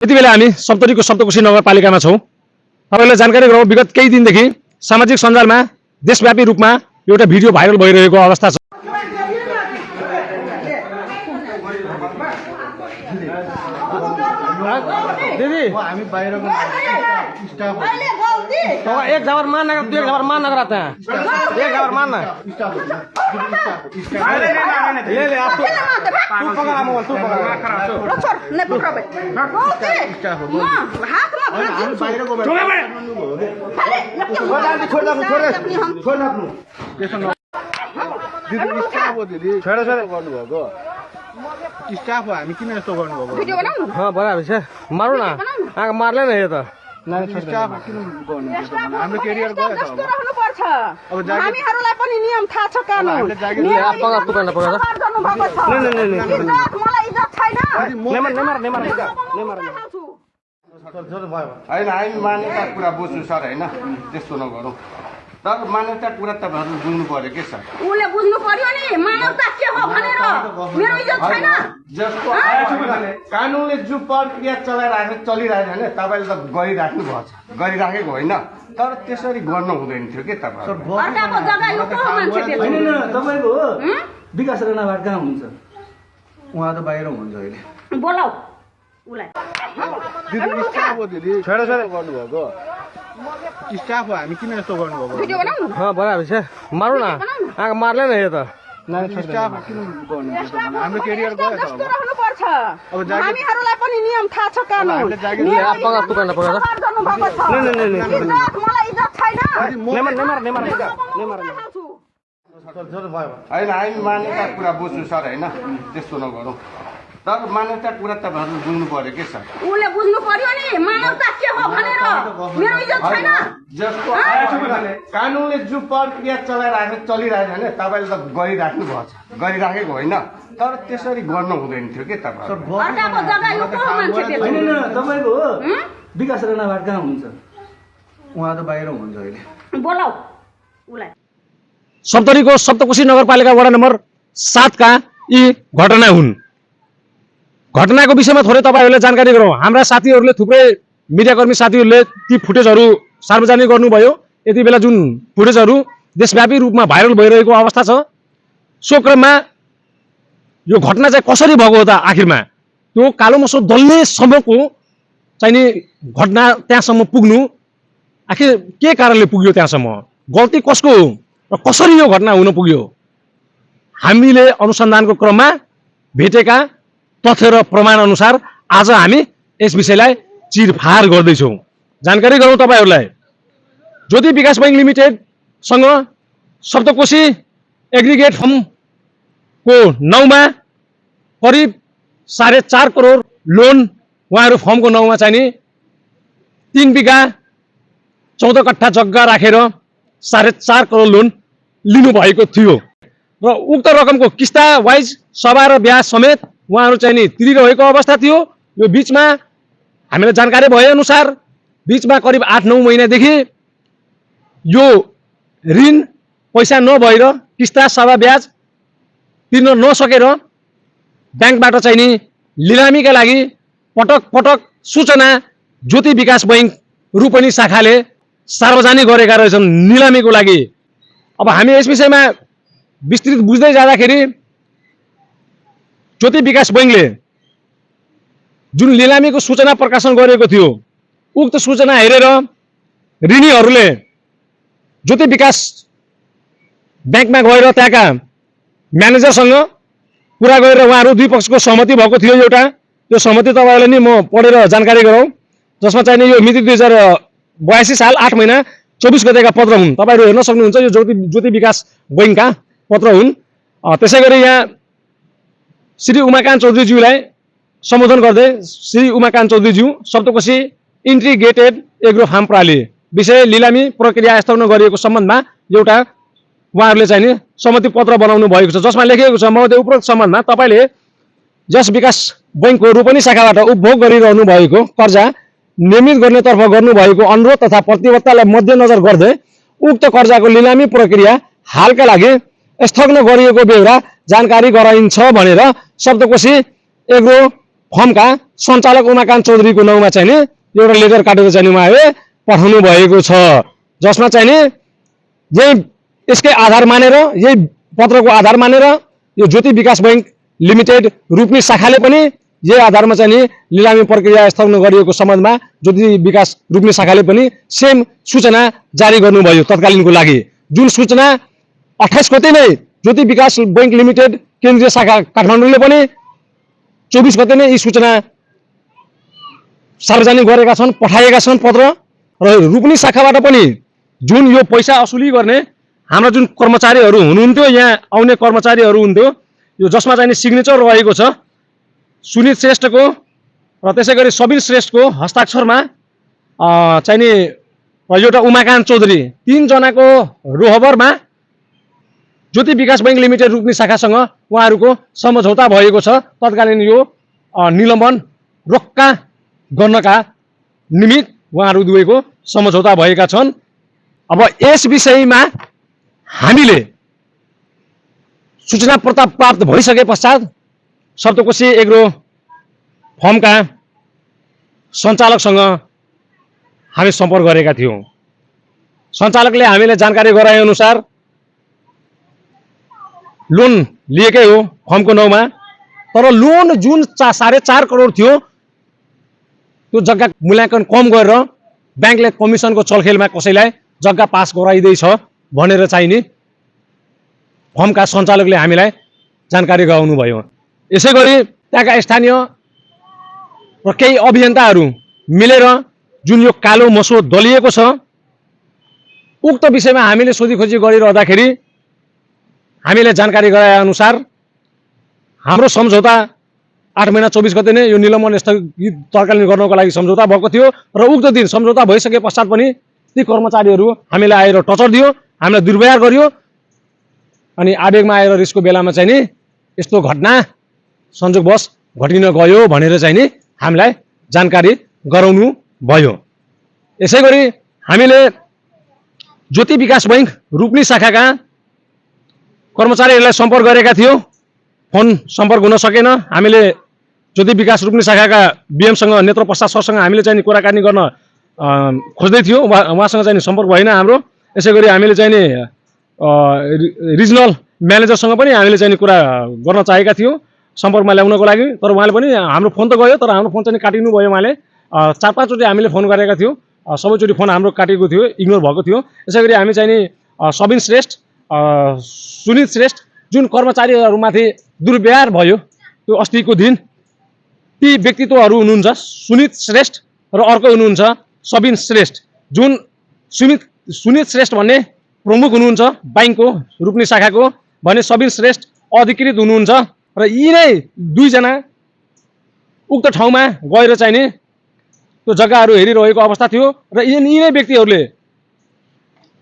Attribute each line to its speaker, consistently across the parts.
Speaker 1: यति बेला हामी सप्तरीको सप्तकोशी नगरपालिकामा छौं। तपाईहरुलाई जानकारी गराउँ, विगत केही दिनदेखि सामाजिक सञ्जालमा देशव्यापी रूपमा एउटा भिडियो भाइरल भइरहेको अवस्था छ।
Speaker 2: दीदी हामी बाहिरको स्टाफ हो। एक जबर मार्न दुई जबर मार्न गराता है। एक जबर मार्न स्टाफ ले ले आप तू पकड़ा मोबाइल तू पकड़ा छोड़ नहीं पकड़ बे स्टाफ हो हाथ में हम बाहिरको छोड़ बे छोड़ दे त्यसो न दीदी स्टाफ हो दीदी छोड छोड गर्नु भएको स्टाफ हो हामी किन यस्तो गर्नु भएको भिडियो बनाउनु हां बराबर छ मारौ न आगे मार्ले न यो त स्टाफ किन गर्नु हाम्रो करियर गयो त अब रहनु पर्छ अब हामीहरुलाई पनि नियम थाहा छ कानुन नियम पगा पुकान पर्छ नहीं मलाई इज्जत छैन नेमार
Speaker 3: सर भयो हैन हामी मान्यता कुरा बुझ्नु सर हैन त्यस्तो नगरौँ तर मान्यता कुरा तपाईहरुले बुझ्नु पर्यो के सर
Speaker 4: उले बुझ्नु पर्यो नि मानवता के हो भनेर मेरो इज्जत छैन
Speaker 3: जसको कानुनले जो प्रक्रिया चलिरहेको हैन तपाईले त गरिराख्नु भएको छ गरिराखेको होइन तर त्यसरी गर्नु हुँदैन थियो के तपाईहरु
Speaker 4: अर्काको जग्गा यो को मान्छे त्यसो
Speaker 2: हैन तपाईको हो विकास राणाबाट कहाँ हुन्छ
Speaker 3: उहाँ त बाहिर हुनुहुन्छ अहिले
Speaker 4: बोलाऊ उलाई
Speaker 3: दिदी स्टाफ हो दिदी छोड गर्नु भएको स्टाफ हो हामी किन यस्तो गर्नु भएको
Speaker 4: भिडियो बनाउनु
Speaker 2: हां बराबर छ मारौ न आगे मार्ले न यो त
Speaker 3: स्टाफ किन गर्नु हाम्रो करियर गयो त अब
Speaker 4: रहनु पर्छ अब हामीहरुलाई पनि नियम थाहा छ कानुन
Speaker 2: नियम पगा पुकान पर्छ
Speaker 4: नहीं मलाई इज्जत छैन
Speaker 3: नेमार सर भयो हैन हामी मान्यता कुरा बुझ्नु सर हैन त्यस्तो नगरौँ तर मान्यता कुरा तपाईहरुले बुझ्नु पर्यो के सर
Speaker 4: उले बुझ्नु पर्यो नि मानवता के हो भनेर मेरो इज्जत छैन
Speaker 3: जसको कानुनले जो प्रक्रिया चलिरहेको हैन तपाईले त गरिराख्नु भएको छ गरिराखेको होइन तर त्यसरी गर्नु हुँदैन थियो के तपाईहरु
Speaker 4: अर्काको जग्गा यो को मान्छे त्यसो
Speaker 2: हैन तपाईको हो विकास राणाबाट कहाँ हुन्छ
Speaker 3: उहाँ त बाहिर हुनुहुन्छ अहिले
Speaker 4: बोलाऊ उलाई
Speaker 1: सप्तरीको सप्तकोशी नगरपालिका वडा नम्बर 7 का यी घटना हुन्। घटनाको विषयमा थोरै तपाईहरुलाई जानकारी गराउँ। हाम्रा साथीहरुले थुप्रै मिडियाकर्मी साथीहरुले ती फुटेजहरु सार्वजनिक गर्नुभयो। यति बेला जुन फुटेजहरु देशव्यापी रूपमा भाइरल भइरहेको अवस्था छ, सो क्रममा यो घटना चाहिँ कसरी भएको हो त आखिरमा त्यो कालो मसो दल्ने सम्मको चाहिँ नि घटना त्यहाँसम्म पुग्नु आखिर के कारणले पुग्यो त्यहाँसम्म, गल्ती कसको हो र कसरी यो घटना हुन पुग्यो, हामीले अनुसन्धानको क्रममा भेटेका तथ्य र प्रमाण अनुसार आज हामी यस विषयलाई चिरफार गर्दैछौँ। जानकारी गरौँ तपाईहरुलाई। ज्योति विकास बैंक लिमिटेड सँग सप्तकोशी एग्रिगेट फर्मको नाउँमा करिब 4.5 करोड लोन उहाँहरु फर्मको नाउँमा चाहिँ नि 3 बिघा 14 कट्ठा जग्गा राखेर 4.5 करोड लोन लिनु भएको थियो र उक्त रकमको किस्ता वाइज सभा र ब्याज समेत उहाँहरु चाहिँ नि तिरिरहेको अवस्था थियो। यो बीचमा हामीलाई जानकारी भए अनुसार बीचमा करिब 8-9 महिनादेखि यो ऋण पैसा नभएर किस्ता सभा ब्याज तिर्न नसकेर बैंकबाट चाहिँ नि लिलामीका लागि पटक पटक सूचना ज्योति विकास बैंक रूपनी शाखाले सार्वजनिक गरेका रहेछन् निलामीको लागि। अब हामी यस विषयमा विस्तृत बुझ्दै जाँदाखेरि ज्योति विकास बैंकले जुन लिलामीको सूचना प्रकाशन गरेको थियो, उक्त सूचना हेरेर ऋणीहरूले ज्योति विकास बैंकमा गएर त्यहाँका म्यानेजरसँग कुरा गरेर उहाँहरू दुई पक्षको सहमति भएको थियो। एउटा त्यो सहमति तपाईहरुलाई नि म पढेर जानकारी गराउँ, जसमा चाहिँ यो मिति 2082 साल 8 महिना 24 गतेका पत्र हुन्। तपाईहरु हेर्न सक्नुहुन्छ, यो ज्योति विकास बैंकका पत्र हुन्। त्यसैगरी यहाँ श्री उमाकान्त चौधरीज्यूलाई सम्बोधन गर्दै श्री उमाकान्त चौधरीज्यू सप्तकोशी इन्टिग्रेटेड एग्रो फार्म प्रणाली विषय लिलामी प्रक्रिया स्थगित गरिएको सम्बन्धमा एउटा उहाँहरूले चाहिँ नि सहमति पत्र बनाउनु भएको छ, जसमा लेखिएको छ महोदय उपरोक्त सम्बन्धमा तपाईले यस विकास बैंकको रूपनी शाखाबाट उपभोग गरिरहनु भएको कर्जा नियमित गर्नेतर्फ गर्नुभएको अनुरोध तथा प्रतिबद्धतालाई मध्यनजर गर्दै उक्त कर्जाको लिलामी प्रक्रिया हालका लागि स्थगित गरिएको बेहोरा जानकारी गराइन्छ भनेर सप्तकोशी एग्रो फर्मका सञ्चालक उमाकान्त चौधरीको नाउँमा चाहिँ नि एउटा लेटर काटेर चाहिँ नि उहाँले पठाउनु भएको छ, जसमा चाहिँ नि यही यसकै आधार मानेर, यही पत्रको आधार मानेर यो ज्योति विकास बैंक लिमिटेड रूपनी शाखाले पनि यही आधारमा चाहिँ नि लिलामी प्रक्रिया स्थगित गरिएको सम्बन्धमा ज्योति विकास रूपनी शाखाले पनि सेम सूचना जारी गर्नुभयो तत्कालीनको लागि। जुन सूचना 28 गते नै ज्योति विकास बैंक लिमिटेड केन्द्रीय शाखा काठमाडौँले पनि 24 गते नै यी सूचना सार्वजनिक गरेका छन्, पठाएका छन् पत्र। र रूपनी शाखाबाट पनि जुन यो पैसा असुली गर्ने हाम्रा जुन कर्मचारीहरू हुनुहुन्थ्यो, यहाँ आउने कर्मचारीहरू हुन्थ्यो, यो जसमा चाहिँ सिग्नेचर रहेको छ सुनित श्रेष्ठको र त्यसै गरी सबिन श्रेष्ठको हस्ताक्षरमा चाहिँ नि एउटा उमाकान्त चौधरी 3 जनाको रोहबरमा ज्योति विकास बैंक लिमिटेड रूपनी शाखासँग उहाँहरूको सम्झौता भएको छ। तत्कालीन यो निलम्बन रोक्का गर्नका निमित्त उहाँहरू दुवैको सम्झौता भएका छन्। अब यस विषयमा हामीले सूचना प्राप्त भइसके पश्चात सप्तकोशी एग्रो फर्मका सञ्चालकसँग हामी सम्पर्क गरेका थियौँ। सञ्चालकले हामीले जानकारी गराए अनुसार लोन लिएकै हो फर्मको नाउँमा, तर लोन जुन 4.5 करोड थियो त्यो जग्गा मूल्याङ्कन कम गरेर ब्याङ्कले कमिसनको चलखेलमा कसैलाई जग्गा पास गराइदैछ भनेर चाहिँ नि फर्मका सञ्चालकले हामीलाई जानकारी गराउनु भयो। यसै गरी त्यहाँका स्थानीय र केही अभियन्ताहरू मिलेर जुन यो कालो मसो दलिएको छ उक्त विषयमा हामीले सोधीखोजी गरिरहँदाखेरि हामीले जानकारी गराए अनुसार हाम्रो सम्झौता 8 महिना 24 गते नै यो निलम्बन स्थगित तत्कालीन गर्नको लागि सम्झौता भएको थियो र उक्त दिन सम्झौता भइसके पश्चात पनि ती कर्मचारीहरू हामीलाई आएर टचर दियो, हामीलाई दुर्व्यवहार गरियो अनि आवेगमा आएर रिसको बेलामा चाहिँ नि यस्तो घटना संयोगवश घटिन गयो भनेर चाहिँ नि हामीलाई जानकारी गराउनु भयो। यसै गरी हामीले ज्योति विकास बैंक रूपनी शाखाका कर्मचारीहरूलाई सम्पर्क गरेका थियौँ, फोन सम्पर्क हुन सकेन। हामीले ज्योति विकास रूपनी शाखाका बीएमसँग नेत्र प्रसाद सरसँग हामीले चाहिँ कुराकानी गर्न खोज्दै थियौँ, उहाँसँग चाहिँ सम्पर्क भएन हाम्रो। यसै गरी हामीले चाहिँ नि रिजनल म्यानेजरसँग पनि हामीले चाहिँ कुरा गर्न चाहेका थियौँ सम्पर्कमा ल्याउनको लागि, तर उहाँले पनि हाम्रो फोन त गयो तर हाम्रो फोन चाहिँ काटिनु भयो। उहाँले 4-5 चोटि हामीले फोन गरेका थियौँ, सबैचोटि फोन हाम्रो काटेको थियो, इग्नोर भएको थियो। यसै गरी हामी चाहिँ नि सबिन श्रेष्ठ, सुनित श्रेष्ठ जुन कर्मचारीहरूमाथि दुर्व्यवहार भयो त्यो अस्तिको दिन ती व्यक्तित्वहरू हुनुहुन्छ सुनित श्रेष्ठ र अर्को हुनुहुन्छ सबिन श्रेष्ठ। जुन सुनित श्रेष्ठ भन्ने प्रमुख हुनुहुन्छ बैंकको रूपनी शाखाको भने सबिन श्रेष्ठ अधिकृत हुनुहुन्छ र यी नै 2 जना उक्त ठाउँमा गएर चाहिँ नि त्यो जग्गाहरू हेरिरहेको अवस्था थियो र यी नै व्यक्तिहरूले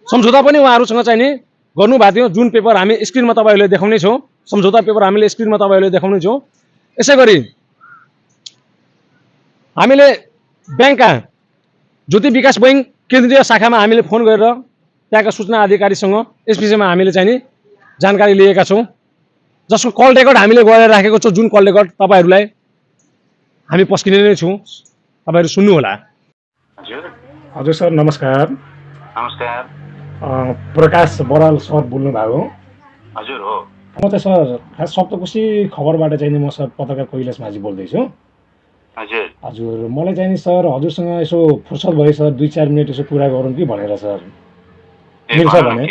Speaker 1: सम्झौता पनि उहाँहरूसँग चाहिँ नि गर्नुभएको थियो। जुन पेपर हामी स्क्रिनमा तपाईँहरूले देखाउने छौँ, सम्झौता पेपर हामीले स्क्रिनमा तपाईँहरूले देखाउने छौँ। यसै गरी हामीले ब्याङ्कका ज्योति विकास बैंक केन्द्रीय शाखामा हामीले फोन गरेर त्यहाँका सूचना अधिकारीसँग यस विषयमा हामीले चाहिँ नि जानकारी लिएका छौँ, जसको कल रेकर्ड हामीले गरेर राखेको छौँ। जुन कल रेकर्ड तपाईँहरूलाई हामी पस्किने नै छौँ, तपाईँहरू सुन्नु होला। हजुर सर नमस्कार।
Speaker 5: नमस्कार।
Speaker 1: प्रकाश बराल सर बोल्नु भएको?
Speaker 5: हजुर हो।
Speaker 1: म त सर खास सप्तकोशी खबरबाट चाहिँ नि म सर पत्रकार कैलाश माझी बोल्दैछु।
Speaker 5: हजुर
Speaker 1: हजुर मलाई चाहिँ नि सर हजुरसँग यसो फुर्सद भयो सर 2-4 मिनट यसो कुरा गरौँ कि भनेर सर मिल्छ भने?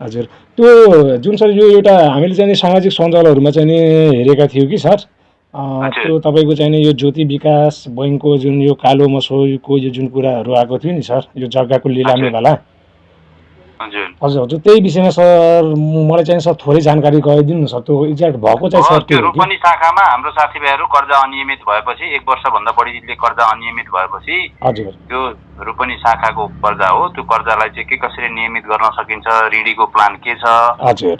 Speaker 1: हजुर त्यो जुन सर यो एउटा हामीले चाहिँ सामाजिक सञ्जालहरूमा चाहिँ नि हेरेका थियौँ कि सर त्यो तपाईँको चाहिँ यो ज्योति विकास बैंकको जुन यो कालो मसोको यो जुन कुराहरू आएको थियो नि सर, यो जग्गाको लिलामीवाला। हजुर हजुर त्यही विषयमा सर मलाई चाहिँ सर थोरै जानकारी गराइदिनु न सर, त्यो एक्ज्याक्ट भएको चाहिँ सर
Speaker 5: त्यो रूपनी शाखामा हाम्रो साथीभाइहरू कर्जा अनियमित भएपछि 1 वर्षभन्दा बढीले कर्जा अनियमित भएपछि
Speaker 1: हजुर
Speaker 5: त्यो रूपनी शाखाको कर्जा हो, त्यो कर्जालाई चाहिँ के कसरी नियमित गर्न सकिन्छ, ऋणीको प्लान के छ,
Speaker 1: हजुर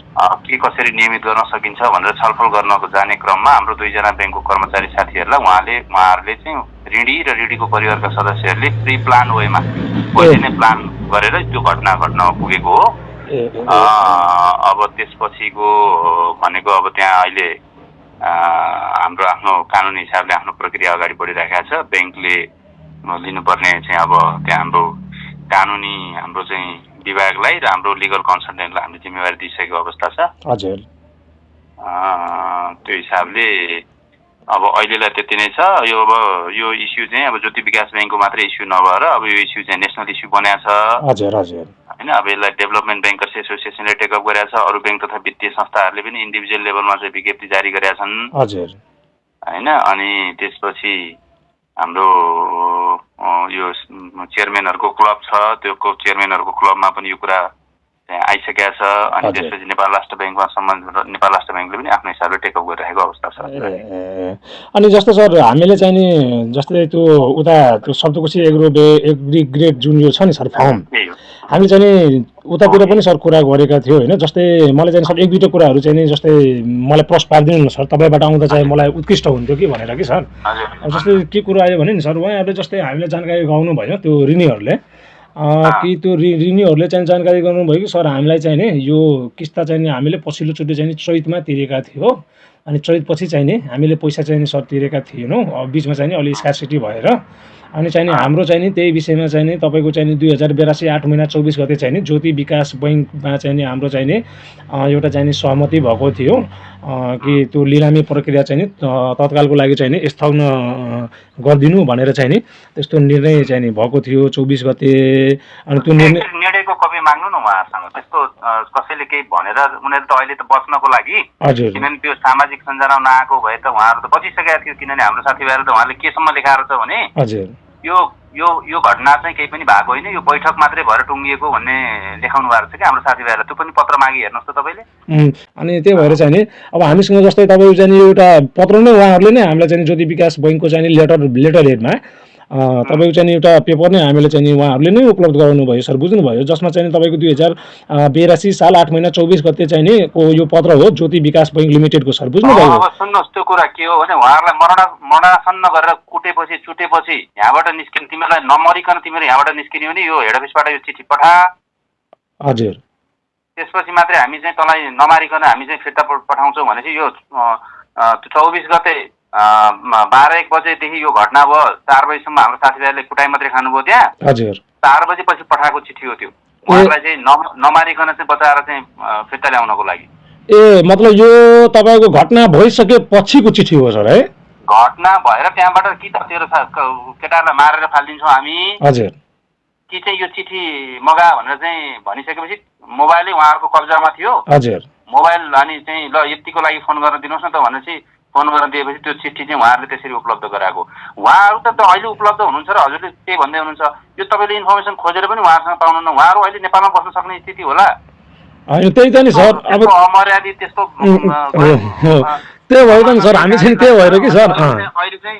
Speaker 5: के कसरी नियमित गर्न सकिन्छ भनेर छलफल गर्नको जाने क्रममा हाम्रो 2 जना ब्याङ्कको कर्मचारी साथीहरूलाई उहाँहरूले चाहिँ ऋणी र ऋणीको परिवारका सदस्यहरूले प्री प्लान वेमा पहिले नै प्लान गरेर त्यो घटना घट्न पुगेको हो। अब त्यसपछिको भनेको अब त्यहाँ अहिले हाम्रो आफ्नो कानुनी हिसाबले आफ्नो प्रक्रिया अगाडि बढिरहेको छ। ब्याङ्कले लिनुपर्ने चाहिँ अब त्यहाँ हाम्रो कानुनी हाम्रो चाहिँ विभागलाई र हाम्रो लिगल कन्सल्टेन्टलाई हामीले जिम्मेवारी दिइसकेको अवस्था छ।
Speaker 1: हजुर
Speaker 5: त्यो हिसाबले अब अहिलेलाई त्यति नै छ। यो अब यो इस्यु चाहिँ अब ज्योति विकास ब्याङ्कको मात्रै इस्यु नभएर अब यो इस्यु चाहिँ नेसनल इस्यु बनाएको छ।
Speaker 1: हजुर हजुर
Speaker 5: होइन, अब यसलाई डेभलपमेन्ट ब्याङ्कर्स एसोसिएसनले टेकअप गरेको छ। अरू ब्याङ्क तथा वित्तीय संस्थाहरूले पनि इन्डिभिजुअल लेभलमा चाहिँ विज्ञप्ति जारी गरेका छन्।
Speaker 1: हजुर
Speaker 5: होइन, अनि त्यसपछि हाम्रो यो चेयरम्यानहरूको क्लब छ, त्यो चेयरम्यानहरूको क्लबमा पनि यो कुरा आइसकेको छ। अनि त्यसपछि नेपाल राष्ट्र ब्याङ्कमा सम्बन्धित नेपाल राष्ट्र ब्याङ्कले पनि आफ्नो हिसाबले टेकअप गरिरहेको अवस्था छ।
Speaker 1: अनि जस्तो सर हामीले चाहिँ नि जस्तै त्यो उता त्यो शब्दकोशी एग्रिग्रेड जुन यो छ नि सर फर्म, हामी चाहिँ नि उतातिर पनि सर कुरा गरेका थियो होइन। जस्तै मलाई चाहिँ सर एक दुईवटा कुराहरू चाहिँ नि जस्तै मलाई प्रश्न पारिदिनु न सर, तपाईँबाट आउँदा चाहिँ मलाई उत्कृष्ट हुन्थ्यो कि भनेर कि सर। जस्तै के कुरा आयो भने नि सर उहाँहरूले जस्तै हामीलाई जानकारी गराउनु भयो त्यो ऋणीहरूले कि त्यो ऋणीहरूले चाहिँ जानकारी गर्नुभयो कि सर हामीलाई चाहिँ नि यो किस्ता चाहिँ नि हामीले पछिल्लोचोटि चाहिँ नि चैतमा तिरेका थियो। अनि चैतपछि चाहिँ नि हामीले पैसा चाहिँ नि सर तिरेका थिएनौँ, बिचमा चाहिँ नि अलि स्कार्सिटी भएर। अनि चाहिँ नि हाम्रो चाहिँ नि त्यही विषयमा चाहिँ नि तपाईँको चाहिँ नि 2082 8 महिना 24 गते चाहिँ नि ज्योति विकास बैङ्कमा चाहिँ नि हाम्रो चाहिँ नि एउटा चाहिँ नि सहमति भएको थियो कि त्यो लिलामी प्रक्रिया चाहिँ नि तत्कालको लागि चाहिँ नि स्थगन गरिदिनु भनेर चाहिँ नि त्यस्तो निर्णय चाहिँ नि भएको थियो 24 गते। अनि त्यो
Speaker 5: निर्णयको कपी माग्नु न उहाँहरूसँग। त्यस्तो कसैले केही भनेर उनीहरू त अहिले त बच्नको लागि,
Speaker 1: हजुर,
Speaker 5: किनभने त्यो सामाजिक सञ्जालमा नआएको भए त उहाँहरू त बचिसकेका थियो। किनभने हाम्रो साथीभाइहरू त उहाँले केसम्म लेखाएर छ भने
Speaker 1: हजुर
Speaker 5: यो घटना चाहिँ केही पनि भएको होइन, यो बैठक मात्रै भएर टुङ्गिएको भन्ने लेखाउनु भएको छ कि हाम्रो साथीभाइहरूलाई। त्यो पनि पत्र मागी हेर्नुहोस् त तपाईँले।
Speaker 1: अनि त्यही भएर चाहिँ नि अब हामीसँग जस्तै तपाईँको चाहिँ एउटा पत्र नै उहाँहरूले नै हामीलाई चाहिँ ज्योति विकास बैङ्कको चाहिँ लेटर हेडमा तपाईँको चाहिँ एउटा पेपर नै हामीले चाहिँ उहाँहरूले नै उपलब्ध गराउनु भयो सर, बुझ्नुभयो। जसमा चाहिँ तपाईँको 2082 साल 8 महिना 24 गते चाहिँ नि यो पत्र हो ज्योति विकास बैङ्क लिमिटेडको सर, बुझ्नुभयो।
Speaker 5: अब सुन्नुहोस्, त्यो कुरा के हो भने उहाँहरूलाई मरणासन्न गरेर कुटेपछि चुटेपछि यहाँबाट निस्किनु, तिमीहरूलाई नमरिकन तिमीहरू यहाँबाट निस्किने भने यो हेड अफिसबाट यो चिठी पठा।
Speaker 1: हजुर,
Speaker 5: त्यसपछि मात्रै हामी चाहिँ तँलाई नमारिकन हामी चाहिँ फिर्ता पठाउँछौँ भनेपछि यो 24 गते 12-1 बजेदेखि यो घटना भयो। 4 बजीसम्म हाम्रो साथीभाइहरूले कुटाइ मात्रै खानुभयो त्यहाँ।
Speaker 1: हजुर,
Speaker 5: 4 बजेपछि पठाएको चिठी हो त्यो, उहाँलाई चाहिँ नमारिकन चाहिँ बचाएर चाहिँ फिर्ता ल्याउनको लागि।
Speaker 1: ए मतलब यो तपाईँको घटना भइसके पछिको चिठी हो सर है?
Speaker 5: घटना भएर त्यहाँबाट कि त तेरो केटाहरूलाई मारेर फालिदिन्छौँ हामी,
Speaker 1: हजुर,
Speaker 5: कि चाहिँ यो चिठी मगा भनेर चाहिँ भनिसकेपछि मोबाइलै उहाँहरूको कब्जामा थियो।
Speaker 1: हजुर,
Speaker 5: मोबाइल अनि चाहिँ ल यतिको लागि फोन गर्न दिनुहोस् न त भनेपछि फोन गर्न दिएपछि त्यो चिठी चाहिँ उहाँहरूले त्यसरी उपलब्ध गराएको। उहाँहरू त अहिले उपलब्ध हुनुहुन्छ र हजुरले त्यही भन्दै हुनुहुन्छ। यो तपाईँले इन्फर्मेसन खोजेर पनि उहाँहरूसँग पाउनुहुन्न। उहाँहरू अहिले नेपालमा बस्न सक्ने स्थिति होला?
Speaker 1: होइन त्यही त नि सर, अब
Speaker 5: अमर्यादित त्यस्तो
Speaker 1: त्यही भयो त नि सर, हामी चाहिँ त्यही भएर कि सर
Speaker 5: अहिले चाहिँ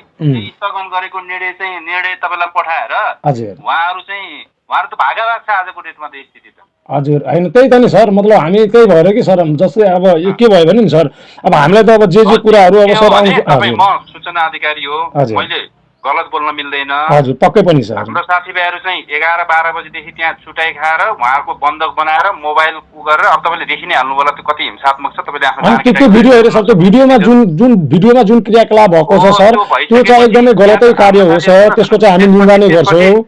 Speaker 5: स्थगन गरेको निर्णय तपाईँलाई पठाएर
Speaker 1: हजुर
Speaker 5: उहाँहरू त भागाभाग छ आजको डेटमा त स्थिति त।
Speaker 1: हजुर, होइन त्यही त नि सर, मतलब हामी त्यही भएर कि सर जस्तै अब यो के भयो भने नि सर अब हामीलाई त अब जे कुराहरू अब सर
Speaker 5: म सूचना अधिकारी हो, मैले गलत बोल्न मिल्दैन।
Speaker 1: हजुर, पक्कै पनि सर।
Speaker 5: हाम्रो साथीभाइहरू चाहिँ 11-12 बजेदेखि त्यहाँ छुटाइ खाएर उहाँहरूको बन्दक बनाएर मोबाइल गरेर अब तपाईँले देखि नै हाल्नु होला त्यो कति हिंसात्मक छ। तपाईँले आफ्नो
Speaker 1: त्यो भिडियो हेरेर सर, त्यो भिडियोमा जुन क्रियाकलाप भएको छ सर त्यो चाहिँ एकदमै गलतै कार्य हो सर, त्यसको चाहिँ हामी निन्दा नै गर्छौँ।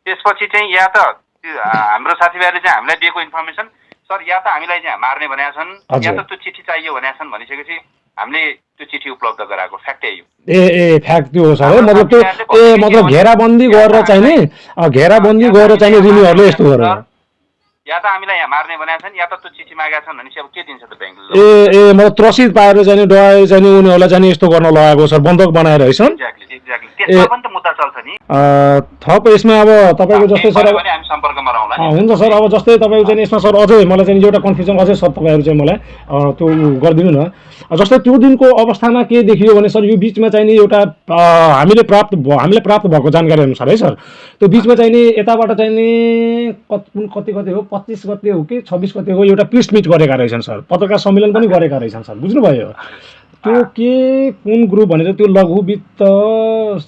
Speaker 5: त्यसपछि चाहिँ या त हाम्रो साथीभाइहरूले चाहिँ हामीलाई दिएको इन्फर्मेसन सर या त हामीलाई चाहिँ मार्ने भनेका छन् या त त्यो चिठी चाहियो भनेका छन् भनिसकेपछि हामीले त्यो चिठी उपलब्ध गराएको फ्याक्ट यही हो।
Speaker 1: ए फ्याक्ट त्यो हो सर, मतलब त्यो मतलब घेराबन्दी गरेर चाहिँ नि घेराबन्दी गरेर चाहिँ ऋणीहरूले यस्तो गरेर
Speaker 5: या त हामीलाई यहाँ मार्ने भनेका छन् या त त्यो चिठी मागेका छन् भनेपछि अब के दिन्छ त ब्याङ्कले?
Speaker 1: ए मतलब त्रसित पाएर चाहिँ डराएर चाहिँ उनीहरूलाई चाहिँ यस्तो गर्न लगाएको सर, बन्दक बनाएर है सर।
Speaker 5: त्यसमा पनि त मुद्दा चल्छ नि।
Speaker 1: थप यसमा अब तपाईँको जस्तै सर
Speaker 5: हामी सम्पर्कमा रहौँला।
Speaker 1: हुन्छ सर, अब जस्तै तपाईँको चाहिँ यसमा सर अझै मलाई चाहिँ एउटा कन्फ्युजन अझै सर तपाईँहरू चाहिँ मलाई त्यो गरिदिनु न। जस्तै त्यो दिनको अवस्थामा के देखियो भने सर यो बिचमा चाहिँ नि एउटा हामीले प्राप्त भएको जानकारी अनुसार है सर, त्यो बिचमा चाहिँ नि यताबाट चाहिँ नि कति हो 25 गते हो कि 26 गते हो एउटा प्रेस मिट गरेका रहेछन् सर, पत्रकार सम्मेलन पनि गरेका रहेछन् सर, बुझ्नुभयो? त्यो के कुन ग्रुप भनेर त्यो लघु वित्त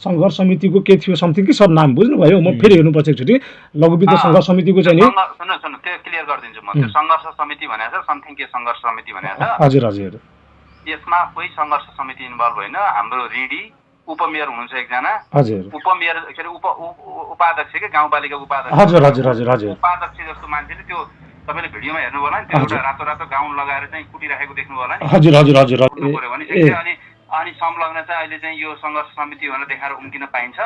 Speaker 1: सङ्घर्ष समितिको के थियो समथिङ कि सर नाम, बुझ्नुभयो? म फेरि हेर्नुपर्छ एकचोटि। लघु वित्त सङ्घर्ष समितिको चाहिँ नि
Speaker 5: सुन्नु त्यो क्लियर गरिदिन्छु म। त्यो सङ्घर्ष समिति भनेको छ समथिङ के सङ्घर्ष समिति भनेको छ।
Speaker 1: हजुर हजुर,
Speaker 5: यसमा कोही सङ्घर्ष समिति इन्भल्भ होइन। हाम्रो ऋणी उपमेयर हुनुहुन्छ एकजना,
Speaker 1: हजुर
Speaker 5: उपमेयर के अरे उपाध्यक्ष के गाउँपालिका उपाध्यक्ष,
Speaker 1: हजुर हजुर हजुर हजुर
Speaker 5: उपाध्यक्ष जस्तो मान्छेले त्यो तपाईँले भिडियोमा हेर्नुभयो होला नि, त्यो एउटा रातो रातो गाउन लगाएर चाहिँ कुटिराखेको देख्नुभयो होला नि,
Speaker 1: हजुर हजुर हजुर
Speaker 5: कुट्नु पर्यो भने अनि संलग्न चाहिँ अहिले चाहिँ यो सङ्घर्ष समिति भनेर देखाएर उम्किन पाइन्छ?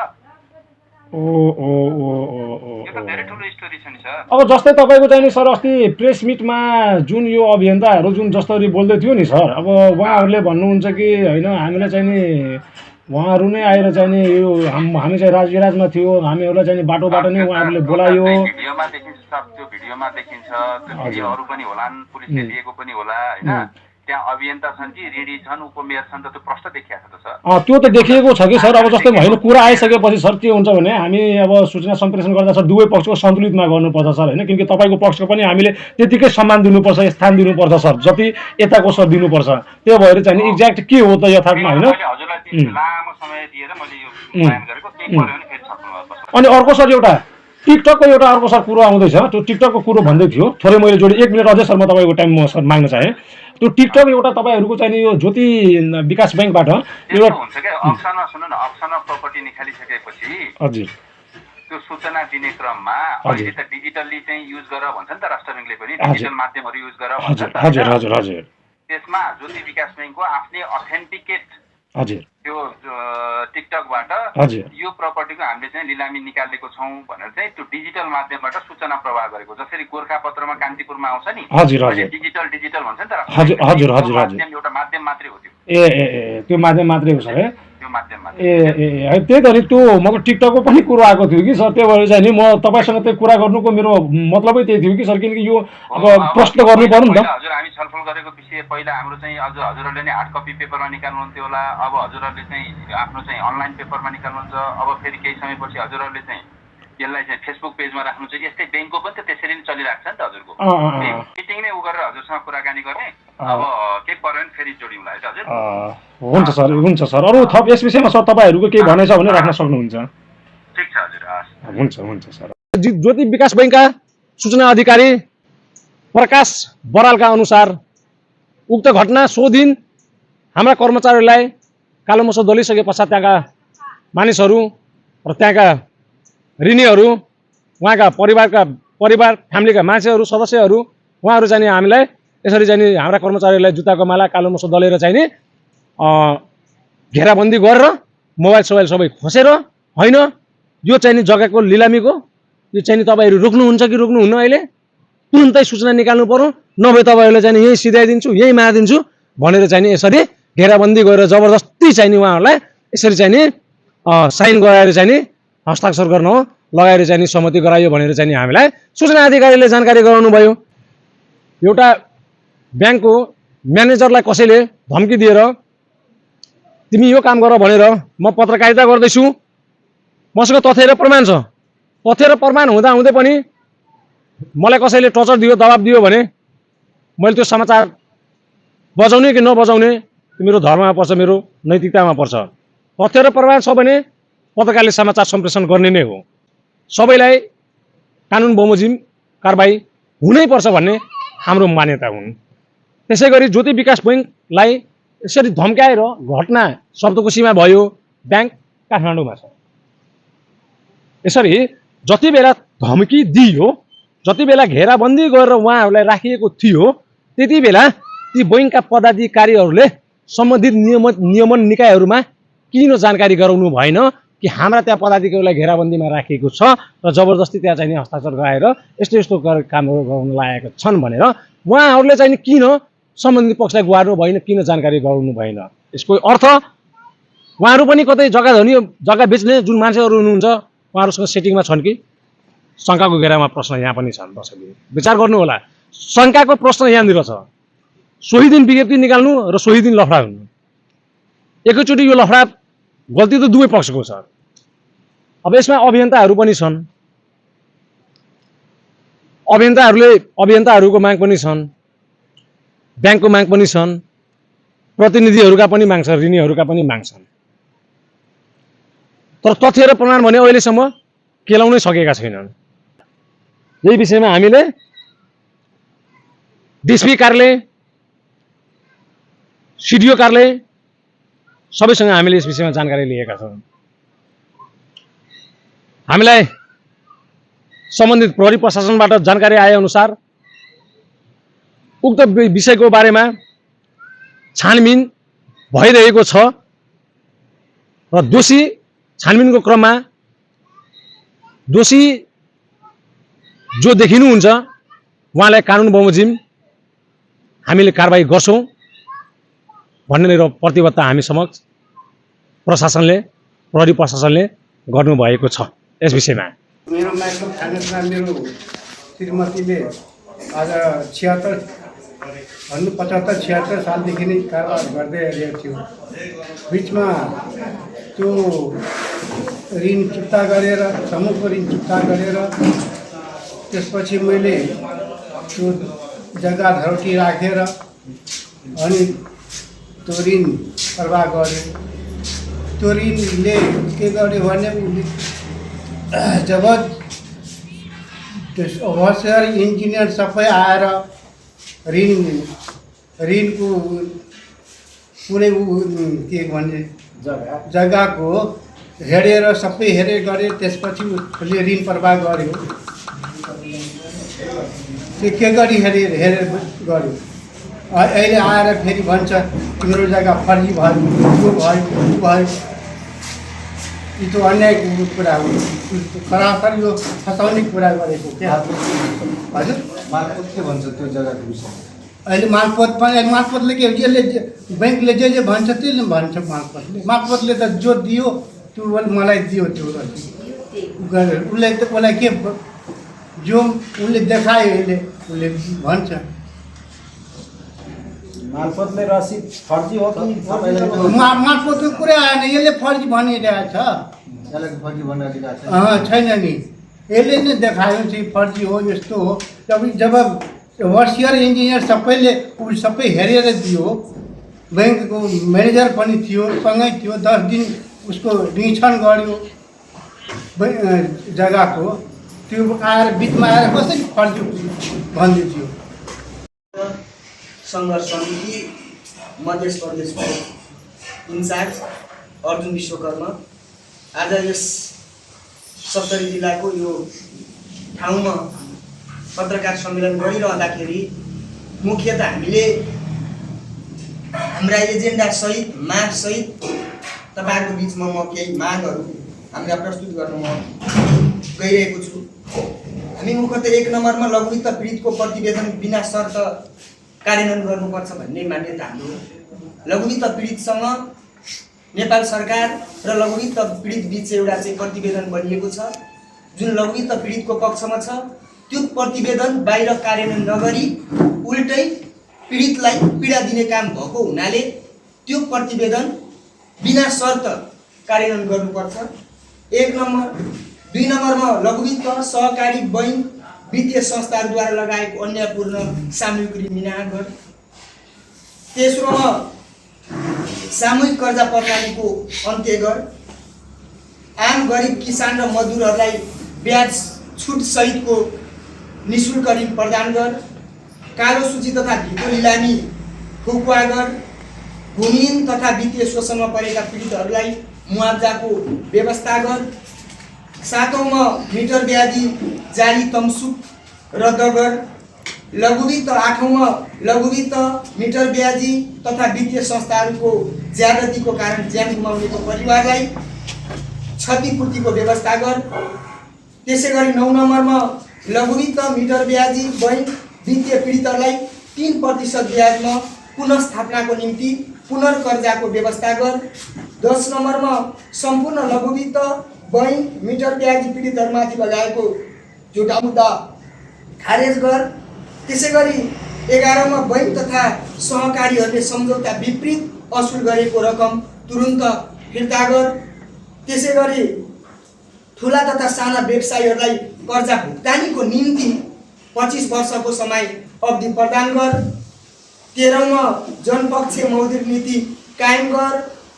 Speaker 1: ओ ओ ओ ओ ओ
Speaker 5: यो त धेरै ठुलो स्टोरी छ नि सर।
Speaker 1: अब जस्तै तपाईँको चाहिँ नि सर अस्ति प्रेस मिटमा जुन यो अभियन्ताहरू जुन जसरी बोल्दै थियो नि सर, अब उहाँहरूले भन्नुहुन्छ कि होइन हामीलाई चाहिँ नि उहाँहरू नै आएर चाहिँ नि यो हामी चाहिँ राजविराजमा थियो, हामीहरूलाई चाहिँ नि बाटोबाट नै उहाँहरूले बोलायो।
Speaker 5: भिडियोमा देखिन्छ सर, त्यो भिडियोमा देखिन्छ, त्यो भिडियोहरू पनि होलान्, पुलिसले लिएको पनि होला होइन। त्यहाँ अभियन्ता छन् कि ऋणी छन्, उपमेयर छन्, त त्यो प्रश्न देखिएको छ त सर।
Speaker 1: त्यो त देखिएको छ कि सर। अब जस्तै होइन कुरा आइसकेपछि सर के हुन्छ भने हामी अब सूचना सम्प्रेषण गर्दा सर दुवै पक्षको सन्तुलितमा गर्नुपर्छ सर होइन, किनकि तपाईँको पक्षको पनि हामीले त्यतिकै सम्मान दिनुपर्छ, स्थान दिनुपर्छ सर, जति यताको सर दिनुपर्छ। त्यो भएर चाहिँ एक्ज्याक्ट के हो त यथार्थमा होइन।
Speaker 5: हजुरलाई लामो समय दिएर मैले यो बयान गरेको, केही पर्यो भने फेरि सक्नु।
Speaker 1: अनि अर्को सर एउटा टिकटकको एउटा अर्को सर कुरो आउँदैछ, त्यो टिकटकको कुरो भन्दै थियो थोरै, मैले जोडी 1 मिनट अझै सर म तपाईँको टाइम म सर माग्न चाहेँ। त्यो टिकटक एउटा तपाईँहरूको चाहिँ यो ज्योति विकास ब्याङ्कबाट
Speaker 5: एउटा हुन्छ क्या अप्सनमा, सुन्नु न, अप्सनमा प्रपर्टी निकालिसकेपछि
Speaker 1: हजुर
Speaker 5: त्यो सूचना दिने क्रममा अहिले त डिजिटल्ली चाहिँ युज गरेर भन्छ नि त राष्ट्र ब्याङ्कले पनि, डिजिटल माध्यमहरू युज गरेर भन्छ नि त।
Speaker 1: हजुर हजुर हजुर
Speaker 5: त्यसमा ज्योति विकास ब्याङ्कको आफ्नै अथेन्टिकेट
Speaker 1: हजुर
Speaker 5: त्यो टिकटकबाट
Speaker 1: हजुर
Speaker 5: यो प्रपर्टीको हामीले चाहिँ लिलामी निकालेको छौँ भनेर चाहिँ त्यो डिजिटल माध्यमबाट सूचना प्रवाह गरेको, जसरी गोर्खापत्रमा कान्तिपुरमा आउँछ नि,
Speaker 1: हजुर हजुर
Speaker 5: डिजिटल भन्छ नि त,
Speaker 1: हजुर हजुर हजुर हजुर
Speaker 5: एउटा माध्यम मात्रै हो त्यो।
Speaker 1: ए त्यो माध्यम मात्रै हो सर है,
Speaker 5: त्यो माध्यम मात्रै।
Speaker 1: ए त्यही त नि, त्यो मतलब टिकटकको पनि कुरो आएको थियो कि सर, त्यो भएर चाहिँ नि म तपाईँसँग त्यो कुरा गर्नुको मेरो मतलबै त्यही थियो कि सर, किनकि यो अब प्रश्न गर्नु पर्यो नि त।
Speaker 5: हजुर हामी छलफल गरेको विषय पहिला हाम्रो चाहिँ अझ हजुरहरूले नै हार्ड कपी पेपरमा निकाल्नुहुन्थ्यो होला, अब हजुरहरूले चाहिँ आफ्नो चाहिँ अनलाइन पेपरमा निकाल्नुहुन्छ, अब फेरि केही समयपछि हजुरहरूले चाहिँ यसलाई चाहिँ फेसबुक पेजमा राख्नुहुन्छ। यस्तै ब्याङ्कको पनि त त्यसरी नै चलिरहेको छ नि त हजुरको, मिटिङ नै उ गरेर हजुरसँग कुराकानी गर्ने। अब केही पर्यो भने फेरि जोडिउँला है त हजुर।
Speaker 1: हुन्छ सर, हुन्छ सर। अरू थप यस विषयमा सर तपाईँहरूको केही भनाइ छ भने राख्न सक्नुहुन्छ।
Speaker 5: ठिक छ हजुर, हस्
Speaker 1: हुन्छ हुन्छ सर। ज्योति विकास ब्याङ्कका सूचना अधिकारी प्रकाश बरालका अनुसार उक्त घटना सो दिन हाम्रा कर्मचारीहरूलाई कालो मसो दलिसके पश्चात त्यहाँका मानिसहरू र त्यहाँका ऋणीहरू, उहाँका परिवार फ्यामिलीका मान्छेहरू सदस्यहरू उहाँहरू चाहिँ हामीलाई यसरी चाहिँ नि हाम्रा कर्मचारीहरूलाई जुत्ताको माला कालो मसो दलेर चाहिँ नि घेराबन्दी गरेर मोबाइल सोबाइल सबै खोसेर होइन यो चाहिँ नि जग्गाको लिलामीको यो चाहिँ नि तपाईँहरू रोक्नुहुन्छ कि रोक्नुहुन्न, अहिले तुरुन्तै सूचना निकाल्नु पर्यो, नभए तपाईँहरूले चाहिँ यहीँ सिधाइदिन्छु यहीँ मारिदिन्छु भनेर चाहिँ नि यसरी घेराबन्दी गरेर जबरजस्ती चाहिँ नि उहाँहरूलाई यसरी चाहिँ नि साइन गराएर चाहिँ नि हस्ताक्षर गर्न लगाएर चाहिँ नि सहमति गरायो भनेर चाहिँ नि हामीलाई सूचना अधिकारीले जानकारी गराउनु भयो। एउटा ब्याङ्कको म्यानेजरलाई कसैले धम्की दिएर तिमी यो काम गर भनेर म पत्रकारिता गर्दैछु, मसँग तथ्य र प्रमाण छ, तथ्य र प्रमाण हुँदा हुँदै पनि मलाई कसैले टर्चर दियो, दबाब दियो भने मैले त्यो समाचार बजाउने कि नबजाउने मेरो धर्ममा पर्छ, मेरो नैतिकतामा पर्छ। तथ्य र प्रमाण छ भने पत्रकारले समाचार सम्प्रेषण गर्ने नै हो। सबैलाई कानुन बमोजिम कारबाही हुनैपर्छ भन्ने हाम्रो मान्यता हुन्। त्यसै गरी ज्योति विकास बैङ्कलाई यसरी धम्काएर घटना सप्तकोशीमा भयो, ब्याङ्क काठमाडौँमा छ। यसरी जति बेला धम्की दियो, जति बेला घेराबन्दी गरेर उहाँहरूलाई राखिएको थियो, त्यति बेला ती बैङ्कका पदाधिकारीहरूले सम्बन्धित नियमन निकायहरूमा किन जानकारी गराउनु भएन कि हाम्रा त्यहाँ पदाधिकारीलाई घेराबन्दीमा राखिएको छ र जबरजस्ती त्यहाँ चाहिँ हस्ताक्षर गराएर यस्तो यस्तो कामहरू गर्न लागेका छन् भनेर उहाँहरूले चाहिँ किन सम्बन्धित पक्षलाई गुहार्नु भएन, किन जानकारी गराउनु भएन। यसको अर्थ उहाँहरू पनि कतै जग्गा धनी जग्गा बेच्ने जुन मान्छेहरू हुनुहुन्छ उहाँहरूसँग सेटिङमा छन् कि शङ्काको घेरामा प्रश्न यहाँ पनि छन्। दर्शकले विचार गर्नु होला, शङ्काको प्रश्न यहाँनिर छ। सोही दिन विज्ञप्ति निकाल्नु र सोही दिन लफडा हुनु, एकैचोटि यो लफडा गल्ती त दुवै पक्षको छ। अब यसमा अभियन्ताहरू पनि छन्, अभियन्ताहरूको माग पनि छन्, ब्याङ्कको माग पनि छन्, प्रतिनिधिहरूका पनि माग छन्, ऋणीहरूका पनि माग छन्। तर तथ्य र प्रमाण भने अहिलेसम्म केलाउनै सकेका छैनन्। यही विषयमा हामीले डिएसपी कार्यालय सिडिओ कार्यालय सबैसँग हामीले यस विषयमा जानकारी लिएका छौँ। हामीलाई सम्बन्धित प्रहरी प्रशासनबाट जानकारी आए अनुसार उक्त विषयको बारेमा छानबिन भइरहेको छ र दोषी छानबिनको क्रममा दोषी जो देखिनुहुन्छ उहाँलाई कानुन बमोजिम हामीले कारबाही गर्छौं भन्ने मेरो प्रतिबद्धता हामी समक्ष प्रशासनले प्रहरी प्रशासनले गर्नुभएको छ। यस विषयमा
Speaker 6: मेरो माइकल फाइनेन्समा मेरो श्रीमतीले आज 75-76 सालदेखि नै कारोबार गर्दै आइरहेको थियो। बिचमा त्यो ऋण चुक्ता गरेर समूहको ऋण चुक्ता गरेर त्यसपछि मैले त्यो जग्गा धरोटी राखेर अनि त्यो ऋण प्रवाह गरेँ। त्यो ऋणले के गर्यो भने जब ओभरसियर इन्जिनियर सबै आएर ऋणको पुरै के भन्छ जग्गाको हेरेर सबै हेरे गरे। त्यसपछि उसले ऋण प्रवाह गर्यो। त्यो के गरी हेरेर गर्यो। अहिले आएर फेरि भन्छ तिम्रो जग्गा फर्जी भयो, त्यो भयो, त्यो भयो। यो त अन्यायको कुरा हो। सरासर यो फसाउने कुरा गरेको क्या। हजुर
Speaker 2: मालपोत के भन्छ त्यो जग्गाको विषयमा?
Speaker 6: अहिले मालपोतले के यसले ब्याङ्कले जे भन्छ त्यसले भन्छ। मालपोतले त जो दियो त्यो मलाई दियो। त्यो उसले त उसलाई के जो उसले देखायो उसले भन्छ।
Speaker 2: मालपोतले रसिद फर्जी हो कि
Speaker 6: मालपोतको कुरा आएन। यसले फर्जी भनिरहेछ।
Speaker 2: यसलाई फर्जी भनिरहेको छ?
Speaker 6: छैन नि। यसले नै देखायो चाहिँ फर्जी हो यस्तो हो। जब ओभरसियर इन्जिनियर सबै हेरेर दियो। ब्याङ्कको म्यानेजर पनि थियो, सँगै थियो। 10 दिन उसको निरीक्षण गर्यो जग्गाको। त्यो आएर बिचमा आएर कसरी फर्जी भन्दै थियो।
Speaker 7: सङ्घर्ष समिति मध्य प्रदेशको इन्चार्ज अर्जुन विश्वकर्मा आज यस सप्तरी जिल्लाको यो ठाउँमा पत्रकार सम्मेलन गरिरहँदाखेरि मुख्यतः हामीले हाम्रा एजेन्डा सहित माग सहित तपाईँहरूको बिचमा म केही मागहरू हामीलाई प्रस्तुत गर्न म गइरहेको छु। हामी मुख्यतः 1 नम्बरमा लघुवित्त पीडितको प्रतिवेदन बिना शर्त कार्यान्वयन गर्नुपर्छ भन्ने मान्यता हाम्रो। लघुवित्त पीडितसँग नेपाल सरकार र लघुवित्त पीडित बीच एउटा चाहिँ प्रतिवेदन बनिएको छ। जुन लघुवित्त पीडितको पक्षमा छ त्यो प्रतिवेदन बाहिर कार्यान्वयन नगरी उल्टै पीडितलाई पीडा दिने काम भएको हुनाले त्यो प्रतिवेदन बिना शर्त कार्यान्वयन गर्नुपर्छ। 1 नम्बर। 2 नम्बरमा लघुवित्त सहकारी बैंक वित्तीय संस्थाहरूद्वारा लगाएको अन्यायपूर्ण सामूहिक ऋण मिनागर। तेस्रोमा सामूहिक कर्जा प्रणालीको अन्त्य गर। आम गरिब किसान र मजदुरहरूलाई ब्याज छुट सहितको निःशुल्क ऋण प्रदान गर। कालो सूची तथा भित्तो लिलामी फुकुवा गर। भूमिहीन तथा वित्तीय शोषणमा परेका पीडितहरूलाई मुआवजाको व्यवस्था गर। 7औँमा मिटर ब्याजी जारी तमसुक रद्द गर। लघुवित्त 8औँमा लघुवित्त मिटर ब्याजी तथा वित्तीय संस्थाहरूको ज्यादतीको कारण ज्यान गुमाउनेको परिवारलाई क्षतिपूर्तिको व्यवस्था गर। त्यसै गरी 9 नम्बरमा लघुवित्त मिटर ब्याजी बैंक वित्तीय पीडितहरूलाई 3% ब्याजमा पुनर्स्थापनाको निम्ति पुनर्कर्जाको व्यवस्था गर। 10 नम्बरमा सम्पूर्ण लघुवित्त बैंक मिटर ब्याजी पीडितहरूमाथि लगाएको झुटा मुद्दा खारेज गर। त्यसै गरी 11औँमा बैंक तथा सहकारीहरूले सम्झौता विपरीत असुल गरेको रकम तुरुन्त फिर्ता गर। त्यसै गरी ठुला तथा साना व्यवसायीहरूलाई कर्जा भुक्तानीको निम्ति 25 वर्षको समय अवधि प्रदान गर। 13औँमा जनपक्षीय मौद्रिक नीति कायम गर।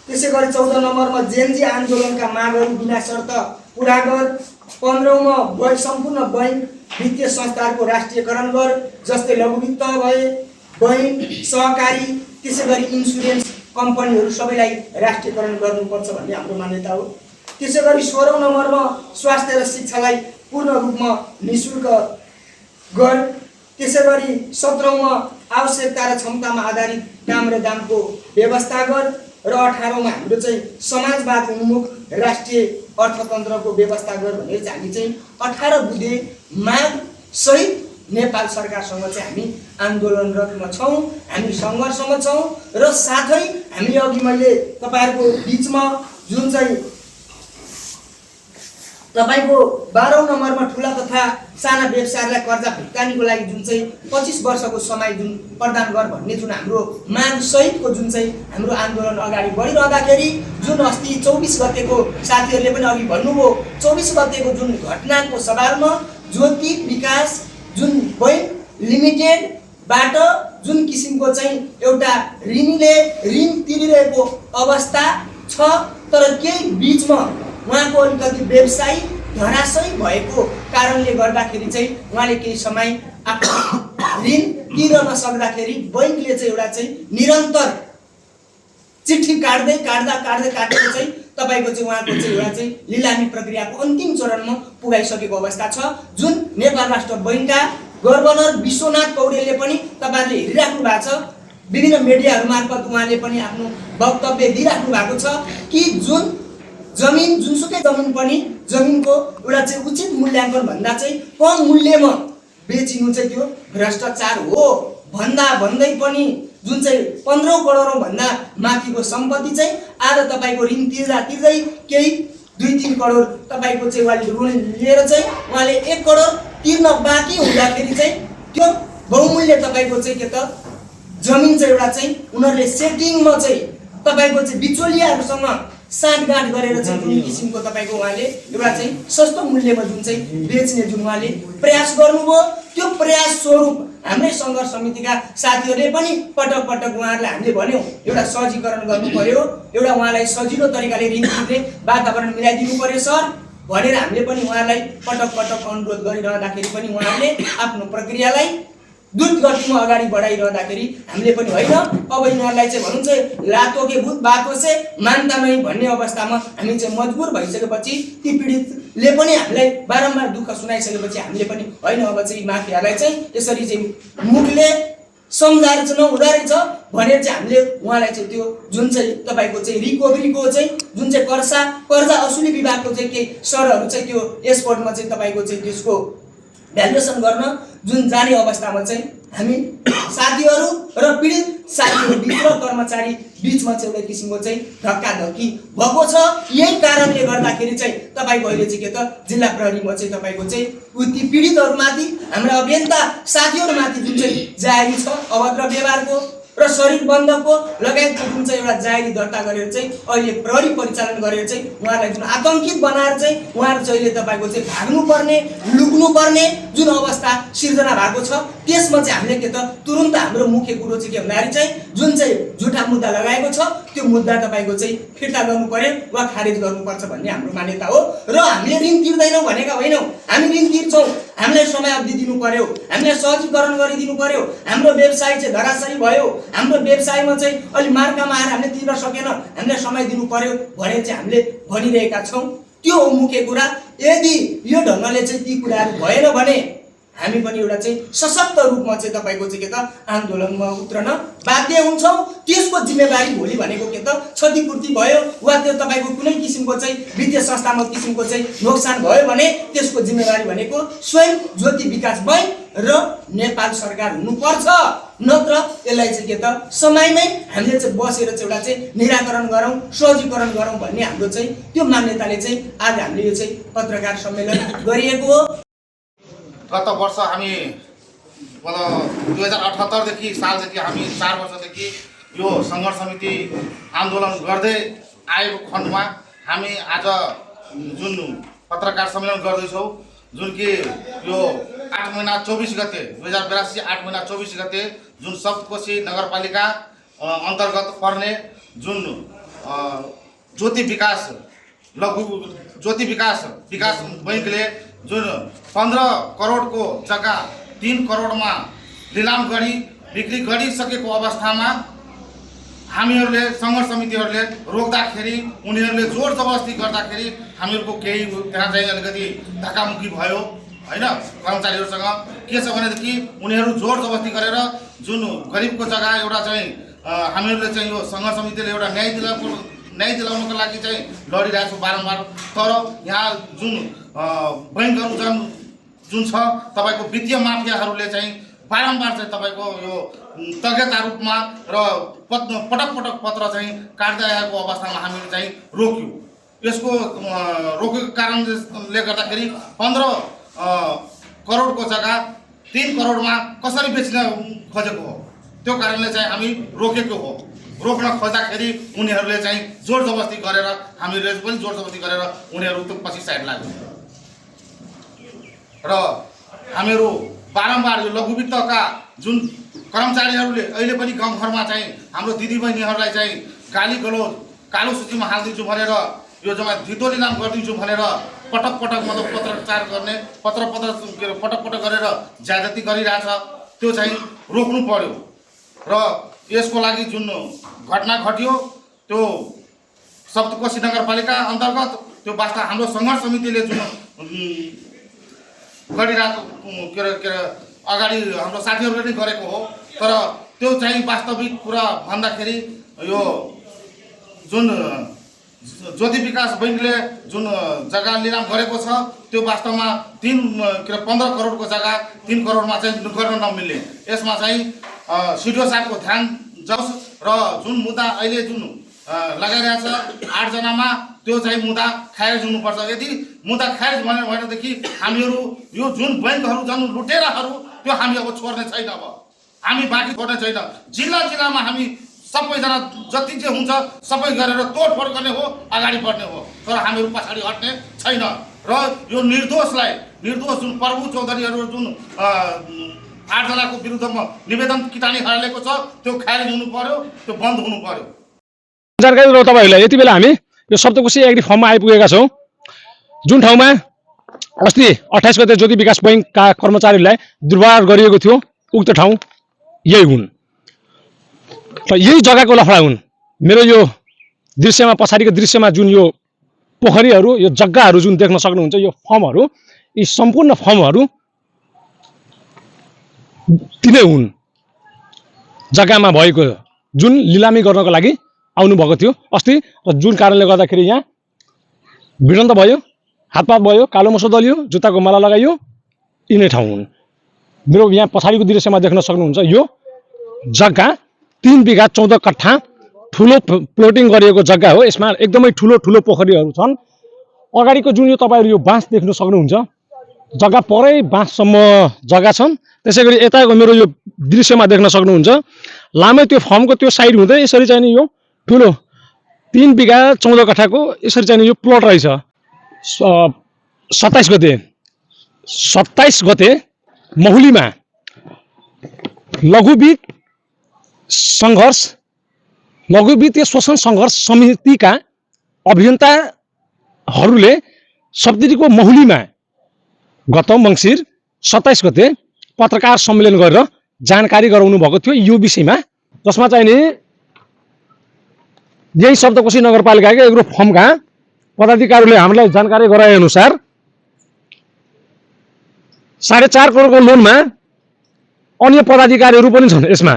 Speaker 7: त्यसै गरी 14 नम्बरमा जेनजी आन्दोलनका मागहरू बिना शर्त पुरा गर। 15औँमा सम्पूर्ण बैंक वित्तीय संस्थाहरूको राष्ट्रियकरण गर, जस्तै लघुवित्त भए बैंक सहकारी त्यसै गरी इन्सुरेन्स कम्पनीहरू सबैलाई राष्ट्रियकरण गर्नुपर्छ भन्ने हाम्रो मान्यता हो। त्यसै गरी 16औं नम्बरमा स्वास्थ्य र शिक्षालाई पूर्ण रूपमा निःशुल्क गर। त्यसै गरी 17औंमा आवश्यकता र क्षमतामा आधारित काम र दामको व्यवस्था गर र 18औंमा हाम्रो चाहिँ समाजवाद उन्मुख राष्ट्रिय अर्थतन्त्रको व्यवस्था गर भनेर चाहिँ हामी चाहिँ 18 बुँदे माग सहित नेपाल सरकारसँग चाहिँ हामी आन्दोलनरतमा छौँ, हामी सङ्घर्षमा छौँ र साथै हामीले अघि मैले तपाईँहरूको बिचमा जुन चाहिँ तपाईको 12औं नम्बरमा ठुला तथा साना व्यवसायलाई कर्जा भुक्तानीको लागि जुन चाहिँ 25 वर्षको समय जुन प्रदान गर भन्ने जुन हाम्रो माग सहितको जुन चाहिँ हाम्रो आन्दोलन अगाडि बढिरहँदाखेरि जुन अस्ति 24 गतेको साथीहरूले पनि अघि भन्नुभयो 24 गतेको जुन घटनाको सवालमा ज्योति विकास जुन बैंक लिमिटेडबाट जुन किसिमको चाहिँ एउटा ऋणीले ऋण तिरिरहेको अवस्था छ, तर केही बिचमा उहाँको अलिकति व्यवसाय धराशयी भएको कारणले गर्दाखेरि चाहिँ उहाँले केही समय आफ्नो ऋण तिर्न नसक्दाखेरि बैंकले चाहिँ एउटा चाहिँ निरन्तर चिठी काट्दै चाहिँ तपाईको चाहिँ उहाँको चाहिँ एउटा चाहिँ लिलामी प्रक्रियाको अन्तिम चरणमा पुगाइसकेको अवस्था छ। जुन नेपाल राष्ट्र बैंकका गभर्नर विश्वनाथ पौडेलले पनि तपाईहरुले हेरिराख्नु भएको छ, विभिन्न मिडियाहरु मार्फत उहाँले पनि आफ्नो वक्तव्य दिइराख्नु भएको छ कि जुन जमिन जुनसुकै जमिन पनि जमिनको एउटा चाहिँ उचित मूल्याङ्कन भन्दा चाहिँ कम मूल्यमा बेचिनु चाहिँ त्यो भ्रष्टाचार हो भन्दै पनि जुन चाहिँ 15 करोड भन्दा माथिको सम्पत्ति चाहिँ आज तपाईको ऋण तिर्दै केही 2-3 करोड तपाईको चाहिँ उहाँले ऋण लिएर चाहिँ उहाँले 1 करोड तिर्न बाँकी हुँदाखेरि चाहिँ त्यो बहुमूल्य तपाईको चाहिँ के त जमिन चाहिँ एउटा चाहिँ उनीहरुले सेटिङमा चाहिँ तपाईको चाहिँ बिचौलियाहरुसँग साटगाँठ गरेर चाहिँ जुन किसिमको तपाईको उहाँले एउटा चाहिँ सस्तो मूल्यमा जुन चाहिँ बेच्ने जुन उहाँले प्रयास गर्नुभयो, त्यो प्रयास स्वरूप हाम्रै सङ्घर्ष समितिका साथीहरूले पनि पटक पटक उहाँहरूलाई हामीले भन्यौँ एउटा सहजीकरण गर्नु पर्यो, एउटा उहाँलाई सजिलो तरिकाले ऋण तिर्ने वातावरण मिलाइदिनु पर्यो सर भनेर हामीले पनि उहाँलाई पटक पटक अनुरोध गरिरहँदाखेरि पनि उहाँहरूले आफ्नो प्रक्रियालाई द्रुत गतिमा अगाडि बढाइरहँदाखेरि हामीले पनि होइन अब यिनीहरूलाई चाहिँ भनौँ चाहिँ लातो के भूत बातो से मान्ता नै भन्ने अवस्थामा हामी चाहिँ मजबुर भइसकेपछि ती पीडितले पनि हामीलाई बारम्बार दुःख सुनाइसकेपछि हामीले पनि होइन अब चाहिँ माफियालाई चाहिँ यसरी चाहिँ मुखले सम्झाएर चाहिँ नहुँदो रहेछ भनेर चाहिँ हामीले उहाँलाई चाहिँ त्यो जुन चाहिँ तपाईको चाहिँ रिकभरीको चाहिँ जुन चाहिँ कर्जा असुली विभागको चाहिँ केही सरहरू चाहिँ त्यो एसपोर्टमा चाहिँ तपाईको चाहिँ त्यसको भ्यालुएसन गर्न जुन जाने अवस्थामा चाहिँ हामी साथीहरू र पीडित साथीहरू बिच र कर्मचारी बिचमा चाहिँ एउटा किसिमको चाहिँ धक्काधक्की भएको छ। यही कारणले गर्दाखेरि चाहिँ तपाईको अहिले चाहिँ के त जिल्ला प्रहरीमा चाहिँ तपाईको चाहिँ ती पीडितहरूमाथि हाम्रा अभियन्ता साथीहरूमाथि जुन चाहिँ जारी छ अभद्र व्यवहारको र शरीर बन्धको लगायतको जुन चाहिँ एउटा जारी दर्ता गरेर चाहिँ अहिले प्रहरी परिचालन गरेर चाहिँ उहाँलाई जुन आतंकित बनाएर चाहिँ उहाँहरू चाहिँ अहिले तपाईको चाहिँ भाग्नुपर्ने लुक्नुपर्ने जुन अवस्था सिर्जना भएको छ त्यसमा चाहिँ हामीले के त तुरुन्त हाम्रो मुख्य कुरो चाहिँ के भन्दाखेरि चाहिँ जुन चाहिँ झुटा मुद्दा लगाएको छ त्यो मुद्दा तपाईको चाहिँ फिर्ता गर्नु पर्यो वा खारेज गर्नुपर्छ भन्ने हाम्रो मान्यता हो। र हामीले ऋण तिर्दैनौँ भनेका होइनौँ, हामी ऋण तिर्छौँ, हामीलाई समय अवधि दिनु पर्यो, हामीलाई सहजीकरण गरिदिनु पर्यो, हाम्रो व्यवसाय चाहिँ धराशायी भयो, हाम्रो व्यवसायमा चाहिँ अलि मार्कामा आएर हामीले तिर्न सकेन, हामीलाई समय दिनु पर्यो भनेर चाहिँ हामीले भनिरहेका छौँ। त्यो हो मुख्य कुरा। यदि यो ढङ्गले चाहिँ ती कुराहरू भएन भने हामी पनि एउटा चाहिँ सशक्त रूपमा चाहिँ तपाईको चाहिँ के त आन्दोलनमा उत्रन बाध्य हुन्छौँ। त्यसको जिम्मेवारी भोलि भनेको के त क्षतिपूर्ति भयो वा त्यो तपाईको कुनै किसिमको चाहिँ वित्तीय संस्थामा किसिमको चाहिँ नोक्सान भयो भने त्यसको जिम्मेवारी भनेको स्वयं ज्योति विकास बैंक र नेपाल सरकार हुनुपर्छ। नत्र यसलाई चाहिँ के त समयमै हामीले चाहिँ बसेर चाहिँ एउटा चाहिँ निराकरण गरौँ, सहजीकरण गरौँ भन्ने हाम्रो चाहिँ त्यो मान्यताले चाहिँ आज हामीले यो चाहिँ पत्रकार सम्मेलन गरिएको हो।
Speaker 8: गत वर्ष हामी 2078 सालदेखि हामी 4 वर्षदेखि यो सङ्घर्ष समिति आन्दोलन गर्दै आएको खण्डमा हामी आज जुन पत्रकार सम्मेलन गर्दैछौँ, जुन कि यो 8 महिना 24 गते 2082 8 महिना 24 गते जुन सप्तकोशी नगरपालिका अन्तर्गत पर्ने जुन ज्योति विकास बैंकले जुन 15 करोडको जग्गा 3 करोडमा लिलाम गरी बिक्री गरिसकेको अवस्थामा हामीहरूले सङ्घर्ष समितिहरूले रोक्दाखेरि उनीहरूले जोर जबरजस्ती गर्दाखेरि हामीहरूको केही त्यहाँ चाहिँ अलिकति धक्कामुक्की भयो होइन कर्मचारीहरूसँग। के छ भनेदेखि उनीहरू जोर जबरजस्ती गरेर जुन गरिबको जग्गा एउटा चाहिँ हामीहरूले चाहिँ यो सङ्घर्ष समितिले एउटा न्याय दिलाउनको लागि चाहिँ लडिरहेको छ बारम्बार। तर यहाँ जुन बैङ्कहरू जुन छ तपाईँको वित्तीय माफियाहरूले चाहिँ बारम्बार चाहिँ तपाईँको यो तगेता रूपमा र पटक पटक पत्र चाहिँ काट्दै आएको अवस्थामा हामीले चाहिँ रोक्यौँ। यसको रोकेको कारणले गर्दाखेरि 15 करोडको जग्गा 3 करोडमा कसरी बेच्न खोजेको हो, त्यो कारणले चाहिँ हामी रोकेको हो। रोक्न खोज्दाखेरि उनीहरूले चाहिँ जोर जबरजस्ती गरेर हामीले पनि जोर जबरजस्ती गरेर उनीहरू त्यो पछि साइड लाग्यो र हामीहरू बारम्बार यो लघुवित्तका जुन कर्मचारीहरूले अहिले पनि गाउँघरमा चाहिँ हाम्रो दिदीबहिनीहरूलाई चाहिँ गाली गलोज कालो सूचीमा हालिदिन्छु भनेर यो जम्मा धितो निलाम गरिदिन्छु भनेर पटक पटक मतलब पत्रचार गर्ने पटक पटक गरेर ज्यादती गरिरहेछ। त्यो चाहिँ रोक्नु पर्यो र यसको लागि जुन घटना घट्यो त्यो सप्तकोशी नगरपालिका अन्तर्गत त्यो वास्ता हाम्रो सङ्घर्ष समितिले जुन गरिरहेको के अरे अगाडि हाम्रो साथीहरूले नै गरेको हो। तर त्यो चाहिँ वास्तविक कुरा भन्दाखेरि यो जुन ज्योति विकास बैङ्कले जुन जग्गा निलाम गरेको छ त्यो वास्तवमा 15 करोडको जग्गा 3 करोडमा चाहिँ गर्न नमिल्ने। यसमा चाहिँ सिडिओ साहबको ध्यान जाओस् र जुन मुद्दा अहिले जुन लगाइरहेछ 8 जनामा त्यो चाहिँ मुद्दा खारेज हुनुपर्छ। यदि मुद्दा खारेज भनेदेखि हामीहरू यो जुन बैङ्कहरू जुन लुटेराहरू त्यो हामी अब छोड्ने छैन। अब हामी बाँकी छोड्ने छैन। जिल्ला जिल्लामा हामी सबैजना जति जे हुन्छ सबै गरेर तोडफोड गर्ने हो, अगाडि बढ्ने हो। तर हामीहरू पछाडि हट्ने छैन र यो निर्दोष जुन प्रभु चौधरीहरू जुन 8 जनाको विरुद्धमा निवेदन किटानी हालेको छ त्यो खारेज हुनु पर्यो, त्यो बन्द हुनु पर्यो।
Speaker 1: जानकारी दिनु तपाईहरुलाई। यति बेला हामी यो सप्तकोशी एग्री फर्ममा आइपुगेका छौं, जुन ठाउँमा अस्ति 28 गते ज्योति विकास बैङ्कका कर्मचारीलाई दुर्व्यवहार गरिएको थियो। उक्त ठाउँ यही हुन् र यही जग्गाको लफडा हुन्। मेरो यो दृश्यमा पछाडिको दृश्यमा जुन यो पोखरीहरू यो जग्गाहरू जुन देख्न सक्नुहुन्छ, यो फर्महरू, यी सम्पूर्ण फर्महरू तिनै हुन् जग्गामा भएको जुन लिलामी गर्नको लागि आउनु भएको थियो अस्ति। र जुन कारणले गर्दाखेरि यहाँ भिडन्त भयो, हातपात भयो, कालो मसो दलियो, जुत्ताको माला लगाइयो, यिनै ठाउँ हुन्। मेरो यहाँ पछाडिको दृश्यमा देख्न सक्नुहुन्छ यो जग्गा 3 बिघा 14 कट्ठा ठुलो प्लोटिङ गरिएको जग्गा हो। यसमा एकदमै ठुलो ठुलो पोखरीहरू छन्। अगाडिको जुन यो तपाईहरु यो बाँस देख्न सक्नुहुन्छ, जग्गा परै बाँससम्म जग्गा छन्। त्यसैगरी यताको मेरो यो दृश्यमा देख्न सक्नुहुन्छ लामै त्यो फर्मको त्यो साइड हुँदै यसरी चाहिँ नि यो ठुलो 3 बिघा 14 कट्ठाको यसरी चाहिँ यो प्लट रहेछ। 27 गते महुलीमा लघु वित्तीय शोषण सङ्घर्ष समितिका अभियन्ताहरूले सप्तरीको महुलीमा गत मङ्सिर 27 गते पत्रकार सम्मेलन गरेर जानकारी गराउनु भएको थियो यो विषयमा, जसमा चाहिँ नि यही सप्तकोशी नगरपालिकाका एग्रो फर्मका पदाधिकारीले हामीलाई जानकारी गराए अनुसार 4.5 करोडको लोनमा अन्य पदाधिकारीहरू पनि छन्। यसमा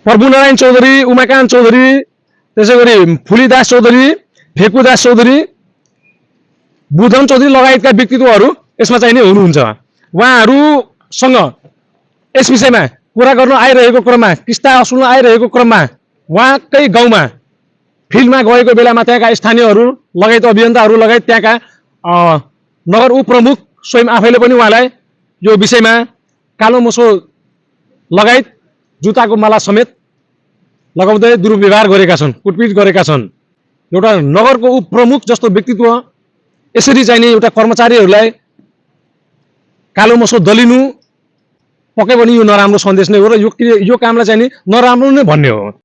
Speaker 1: प्रभुनारायण चौधरी, उमाकान्त चौधरी, त्यसैगरी फुलीदास चौधरी, फेकुदास चौधरी, बुधन चौधरी लगायतका व्यक्तित्वहरू यसमा चाहिँ नि हुनुहुन्छ। उहाँहरूसँग यस विषयमा कुरा गर्न आइरहेको क्रममा, किस्ता असुल्न आइरहेको क्रममा उहाँकै गाउँमा फिल्डमा गएको बेलामा त्यहाँका स्थानीयहरू लगायत अभियन्ताहरू लगायत त्यहाँका नगर उपप्रमुख स्वयं आफैले पनि उहाँलाई यो विषयमा कालो मोसो लगायत जुत्ताको माला समेत लगाउँदै दुर्व्यवहार गरेका छन्, कुटपिट गरेका छन्। एउटा नगरको उपप्रमुख जस्तो व्यक्तित्व यसरी चाहिँ नि एउटा कर्मचारीहरूलाई कालो मोसो दलिनु पक्कै पनि यो नराम्रो सन्देश नै हो र यो कामलाई चाहिँ नि नराम्रो नै भन्ने हो।